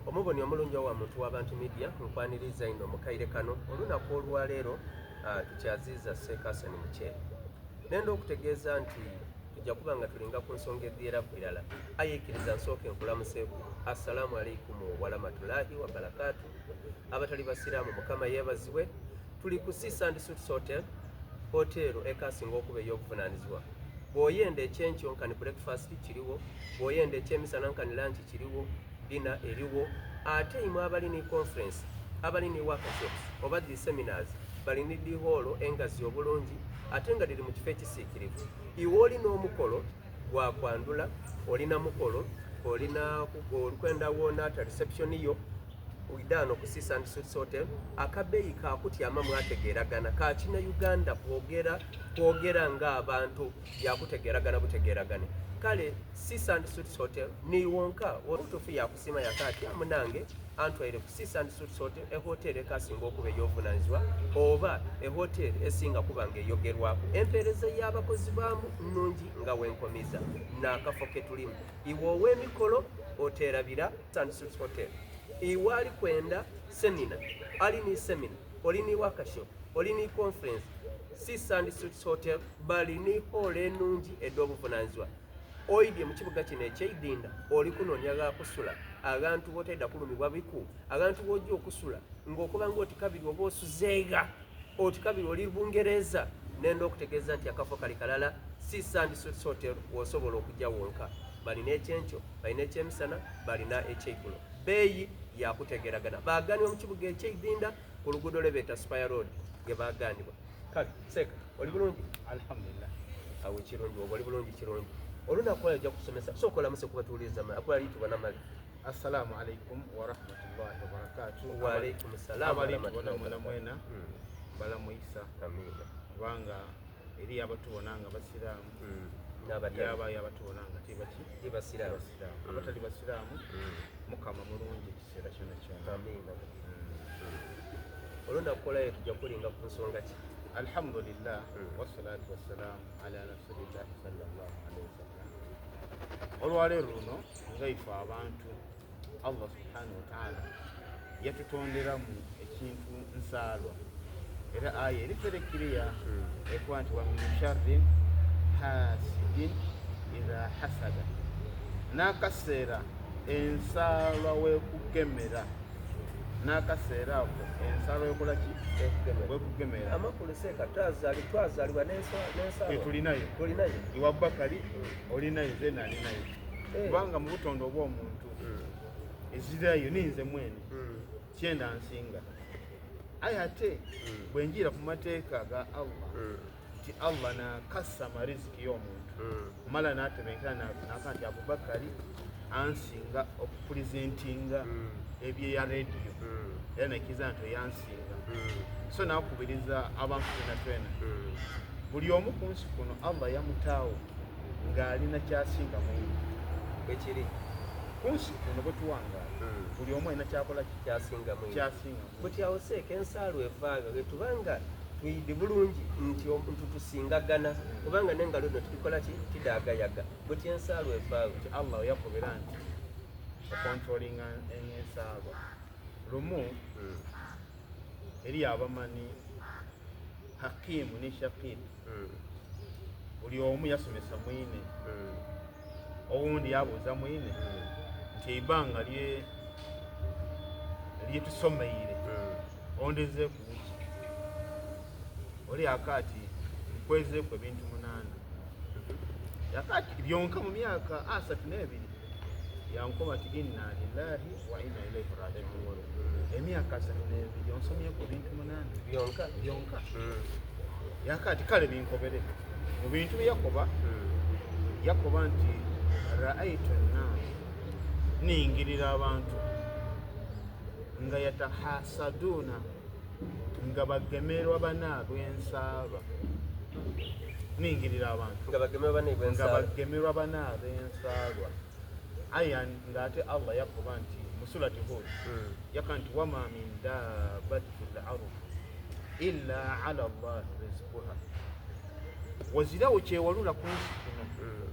Omuboni omulungi owa Muntu wa Bantu Media nkwaniriiza inho mu kaire kano. Olunaku olwaleero ah, tukyaziiza Seeka Hassan Mukyere. Nenda okutegeeza nti tujja kuba nga tulinga ku nsonga edhiraku irala. Aye ikiriza nsooke nkulamuseeku. Assalamu alaikum warahmatullahi wabarakatu. Abatali basiraamu Mukama yeebazibwe. Tuli ku Sea Sand Suites Hotel, hoteero ekasinga okuba ey'obuvunaanizibwa. Bw'oyenda ekyenkyo nkani breakfast kiriwo, bw'oyenda ekyemisana nkani lunch kiriwo, dinner eriwo, ate imwe abali ni conference, abali ni workshops oba dhi seminars bali ni dhi hall engazi obulungi ate nga dhiri mu kifo ekisiikirivu. Iwe oli n'omukolo gwa kwandhula, oli na mukolo, oli na olikwenda woonaata reception yo, Oidha ghano ku Sea Sand Suites Hotel, akabeeyi ka kutyama mwategeeragana, ka kina Uganda kwogera kwogera ng'abantu byakutegeeragana butegeeragane. Kale Sea Sand Suites Hotel ni wonka omutuufu yakusiima yaka ati munange antwaire ku Sea Sand Suites Hotel, ehoteri ekasinga okuba ey'obuvunanyizibwa oba ehoteri esinga kuba ng'eyogerwaku. Empeereza y'abakozi baamu nnungi nga wenkomiza n'akafo ke tulimu. Iwe ow'emikolo oteerabira Sand Suites Hotel. Iwe ali kwenda semina, ali ni semina, oli ni workshop, oli ni conference, Sea Sand Suites Hotel bali ni hall enungi edh'obuvunanyizibwa. Oidye mu kibuga kino ekyeidinda oli kunoonia gha kusula, aghantu wotaidha kulumibwa biku, aghantu w'oja okusula ng'okoba ng'oti kabiri oba osuzeegha. Oti kabiri oli Bungereza. Nenda okutegeeza nti akafo kali kalala Sea Sand Suites Hotel w'osobola okuja wonka. Balina ekyenkyo, balina ekyemisana, balina ekyeigulo. Beeyi ya kutegeeragana. Baaganibwa mu kibuga ekye Idinda ku luguudo lwe beeta Spire Road ghe baaganibwa. Kale Seeka, oli bulungi? Alhamdulillah. Awo kirungi, oba oli bulungi kirungi. Olunaku lwayo ojja kutusomesa. Sooka olamuse kuba tuwuliriza akuba ali tubona mali. Assalamu alaikum warahmatullahi wabarakatuh. Wa alaikum salam. Abali tubona mwena mwena hmm. balamuisa. Amina. Kubanga eri abatubona nga basiraamu hmm. yabayo abatubona nga tebaki basiraamu hmm. abatali basiraamu mukama mulungi ekiseera kyona kyona. Amina. Olunaku olwayo tujja kulinga ku nsonga ki? Alhamdulillah wassalatu wassalamu ala rasulillahi sallallahu alaihi wasallam. Olwaleero luno nga ife abantu Allah subhanahu wataala yatutonderamu ekintu nsaalwa era aya eri very clear hmm. ekuba nti wamin sharri hasidin idha hasada n'akaseera ensaalwa wekugemera n'akaseera ako ensaalwa wekola ki wekugemera amakulu seeka twazaalibwa n'ensaalwa eh, tulinayo tulinayo iwa bakali hmm. olinayo ze nalinayo eh. kubanga mu butonde obw'omuntu hmm. ezirayo ninze mwene hmm. kyenda nsinga aye ate hmm. bwe njiira ku mateeka ga allah nti allah nakasama riziki y'omuntu mala natebenkera naka nti abubakari ansinga okupulizentinga ebyeya rediyo era nekiza nti oyansinga so nakubiriza abantu twena twena buli omu ku nsi kuno allah yamutaawo ng'alina kyasinga mwine bwekiri kunsi kuno bwetuwangaala hmm. buli omu alina kyakola kyasinga mwine kyasinga buti awo seeka ensaalwa evaayo bwetubanga twidi bulungi nti omuntu tusingagana hmm. kubanga n'engalo dhino tudikola ki tidagayaga buti ensaalwa evaayo nti allah yakobera nti okontrolinga ensaalwa lumu hmm. eri abamani hakimu ne shakir hmm. buli omu yasomesa mwine hmm. owundi yabuuza mwine hmm. nti eibanga lyetusomeire ondezeeku buki oli akaati nkwezeeku ebintu munaana yakati byonka mu myaka asatu n'ebiri yankoba nti inna lillahi wa inna ilaihi rajiun emyaka 32 onsomyeku ebintu munaana byonka byonka hmm. yakati kale binkobere mu bintu byeyakoba hmm. yakoba nti raaitu nnas ningirira abantu nga yatahasaduuna nga bagemerwa banaabwe ensaaba ningirira abantu nga bagemerwa banaabwe ensaalwa aya ng'ate allah yakoba nti mu surati hud hmm. yaka nti wama min dabati fi lard illa ala llahi rizquha wazirawo kyewalula ku nsi kuno hmm.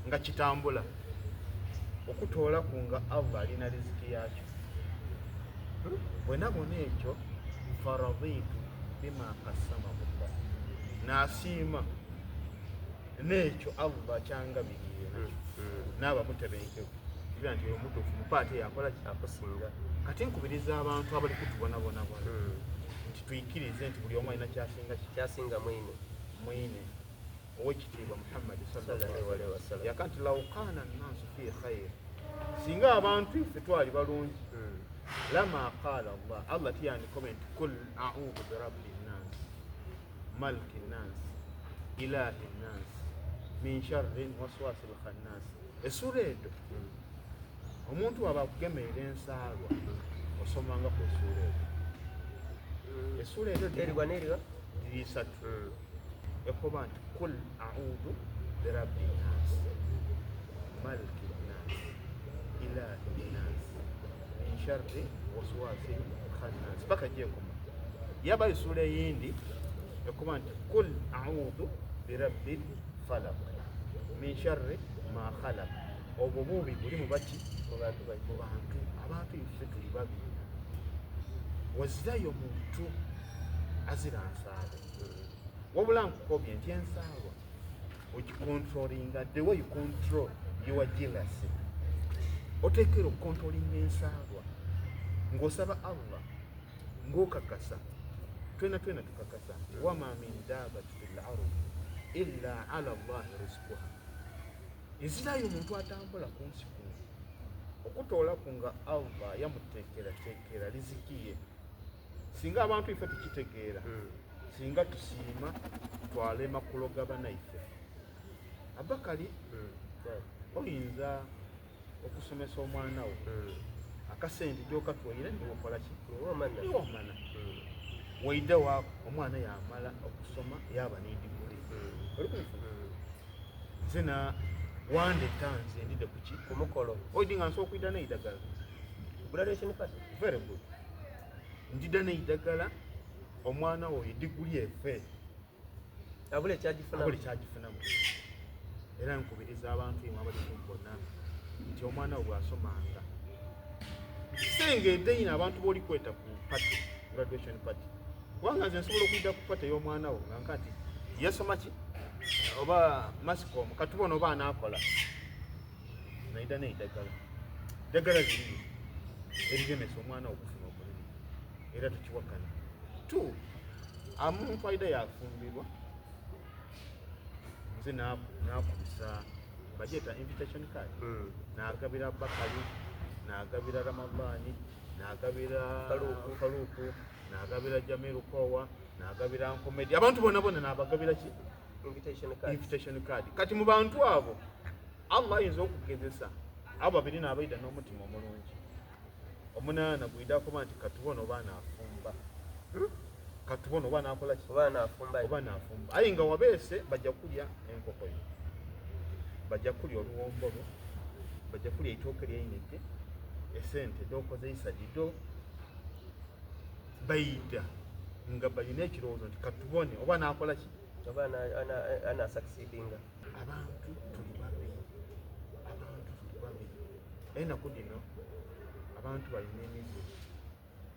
nga kitambula okutoolaku nga allah alina riziki yakyo. Bwe nabona ekyo, faraditu bima kassamahu llah, nasiima n'ekyo Allah kyangabiriire nakyo, naaba mutebenkevu kibira nti oyo mutuufu mupa ate yakola ki akusinga. Kati nkubiriza abantu abali kutubonabonabona nti twikirize nti buli omu alina kyasinga ki kyasinga mwine mwine. Owekitiibwa Muhammad sallallahu alaihi wasallam yaka nti law kana nnaasu fi khair, singa abantu ife twali balungi, lama qala Allah, Allah tiyandikobe nti kul a'udhu birabbi nnas maliki nnas ilahi nnas min sharri waswasi lkhannas. Essuula edo omuntu waba akugemeera ensaalwa osomangako essuula edo. Essuula edo eriwa neriwa dhiri isatu ekoba nti kul a'udhu birabbi nnas maliki nnas ilahi nnas min sharri waswasi khannas paka gyekoma. Yabayo essuula eyindi ekoba nti kul a'udhu birabbi falaq min sharri ma khalaq. Obwo bubi buli mu baki? Mu bantu baki? Mu bantu. Abantu ife tuli babi, wazirayo muntu azira nsaalo. Wabula nkukobye nti ensaalwa ogicontrollinga the way you control your jealousy. Oteekera okucontrollinga ensaalwa ng'osaba Allah, ng'okakasa twena twena tukakasa nti wama min dabati fil ardi illa ala llahi rizquha. Ezirayo omuntu atambula ku nsi kuno okutoolaku nga Allah yamuteekerateekera riziki ye. Singa abantu ife tukitegeera, singa tusiima twalema kuloga banaife. Abakali, oyinza okusomesa omwana wo akasente gyokatwaire niwokola ki? Niwomana. Waida wa omwana yamala okusoma yaba n'ediguli, oli kunfuna? Nze na wandeta nze ndide kuki kumukolo oidi nga nsobola okwida n'eidagala. Graduation party. Very good. Ndida n'eidagala omwana wo ediguli efe abula ekyagifunamu. Abula ekyagifunamu. Era nkubiriza abantu imwe abali kumpona nti omwana wo bw'asomanga senga edeina abantu b'oli kweta ku party, graduation party, kubanga nze nsobola okuyita ku party ey'omwana wo nga nka nti yasoma ki oba mascom katubona oba anaakola naida n'eidagala ddagala ziriyo erigemesa omwana wo okufuna omulimu era tukiwakana. Tu omuntu aida yafumbirwa nze nakubisa bagyeta invitation card, nagabira Bakali, nagabira Ramadhani, nagabira Faluku. Faluku, nagabira Jamiru Kowa, nagabira Nkomedi, abantu bona bona nabagabira ki? Invitation card. Invitation card. Kati mu bantu abo Allah ayinza okugezesa abo babiri n'abaida n'omutima omulungi, omunaana gwida kuba nti katubona oba anaafumba, katubona oba anaakola ki, oba anaafumba, oba anaafumba. Aye nga wabeese bajja kulya enkoko yo, bajja kulya oluwombo lwo, bajja kulya eitooke lyaineke, esente dhokozeisa dido baida nga balina ekirowoozo nti katubone oba anaakola ki, oba anasucceedinga. Abantu tuli babi, abantu tuli babi. Enaku dino abantu balina emize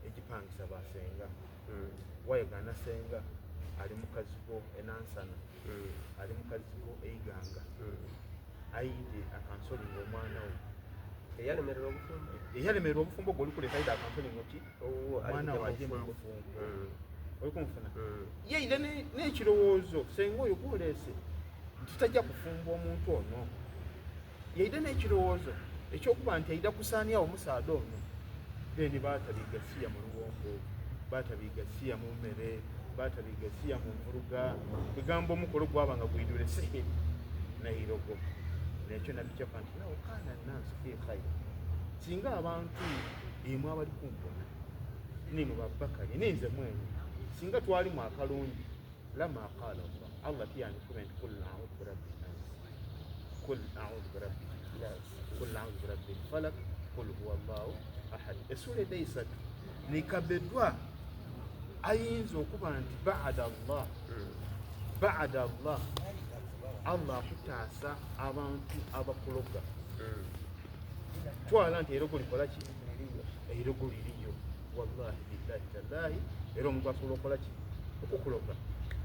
egipangisa basenga. Wayegana senga ali mukazigo enansana, ali mukazigo eiganga, aide akansolinga omwana we eyalemerera obufumbo, eyalemerera obufumbo gwe olikuleka aide akansolinga ki omwana we aje mu bufumbo. Oli kunfuna? Yeide n'ekirowoozo senga oyo gwoleese nti tajja kufumba omuntu ono, yeide n'ekirowoozo ekyokuba nti aida kusaanyawo omusaada ono. Then baatabiga siya mu luwombo, baatabiga siya mu mmere, baatabiga siya mu nvuluga, kwegamba omukolo gwaba nga gwidwire sihiri nairogo. Nekyo nabikyaka nti nawo kana nansi fi khair. Singa abantu imwe abali kumpona nimwe babakali ninze mwene, singa twalimu akalungi, lama qala Allah, Allah tiyandikube nti kul a'udhu birabbi nnas, kul a'udhu birabbi nnas, kul a'udhu birabbi falak, kul huwa Allahu ahad. Essuula edda isatu nikabedwa ayinza okuba nti ba'da Allah, ba'da Allah, Allah akutaasa abantu abakuloga. Twala nti erogo likola ki? Erogo liriyo. Wallahi billahi tallahi, era omuntu asobola okukola ki? Okukuloga.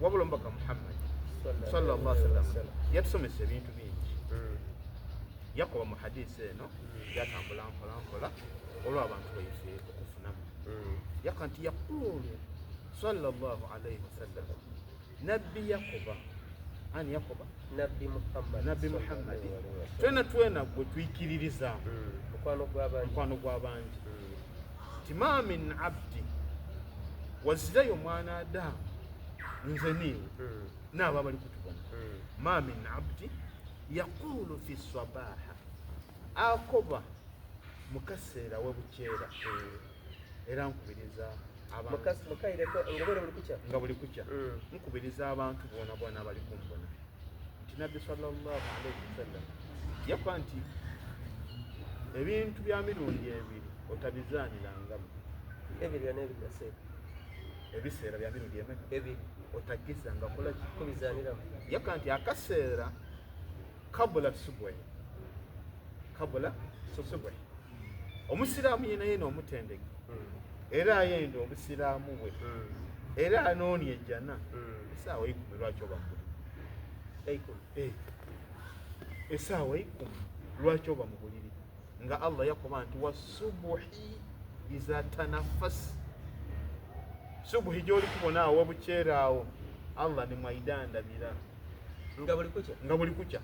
Wabula omubaka Muhammad sallallahu alaihi wasallam yatusomesa ebintu bingi. Yakoba mu hadisi eno, yatambula mpola mpola olw'abantu baife okufunamu. Yaka nti yaqulu sallallahu alaihi wasallam, nabbi yakoba ani? Yakoba Nabbi Muhammad. Nabbi Muhammadi twena twena gwe twikiririzaamu, Mukwano gw'abangi. Mukwano gw'abangi, ti ma min abdi, wazirayo mwana adamu, nze niiwe naabo abali kutubona, ma min abdi yaqulu fi sabaha, akoba mukaseera webukyera. Era nkubiriza abantu Mukaireko ngobere buli kukya. Nga buli kukya. Nkubiriza abantu boona boona abali kumbona nti nabbi sallallahu alaihi wasallam yakuba nti ebintu bya mirundi ebiri otabizaanirangamu. Ebiri n'ebiri se. Ebiseera bya mirundi emeka? Ebiri. Otagezanga kola ki? Kubizaniramu. Yaka nti akaseera kabula subuhi, kabula subuhi, omusiraamu yena yena omutendeke era ayenda obusiraamu bwe era anoonia ejjana, esaawa 10 lwaki oba mu buliri? 10. Eh, esaawa 10 lwaki oba mu buliri nga Allah yakoba nti wasubuhi iza tanafasi? Subuhi gyoli kubona awo webukyera awo, Allah nimwaidandabira. Nga buli kukya. Nga buli kukya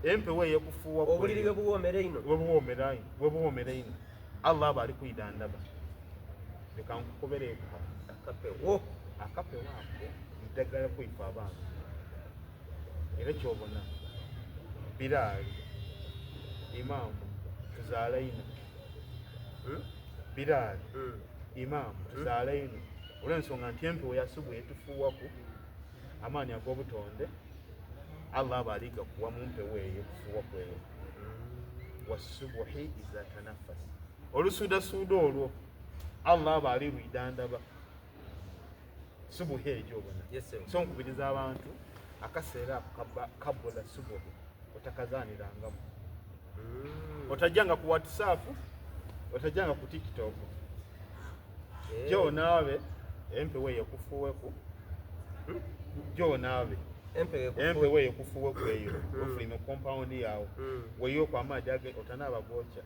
empewo eyekufuuwa. Obuliri bwe buwoomera ino. Webuwoomera ino, webuwoomera ino, Allah aba ali kwidandaba. Leka nkukobereku akapewo. Akapewo ako iddagala kwifa abaana. Era kyobona Biraali imaamu tuzaala ino. Biraali imaamu tuzaala ino olw'ensonga nti empewo yasubu etufuuwaku amaanyi ag'obutonde, Allah aba aliga kuwa mu mpewo eyo ekufuuwaku eyo. Wasubuhi iza tanafasi, olusuudasuuda olwo Allah aba ali lwidandaba subuhi egyo obona. Yes, sir. So nkubiriza abantu akaseera ako kabula subuhi otakazaanirangamu. Otajjanga ku WhatsApp, otajjanga ku TikTok. Gyonaabe empewo eyo ekufuuweku, gyonaabe. Empewo ekufuuwe. Empewo eyo ekufuuweku eyo, ofulime compound yawo, weyoku amaadi age otanaaba gokya.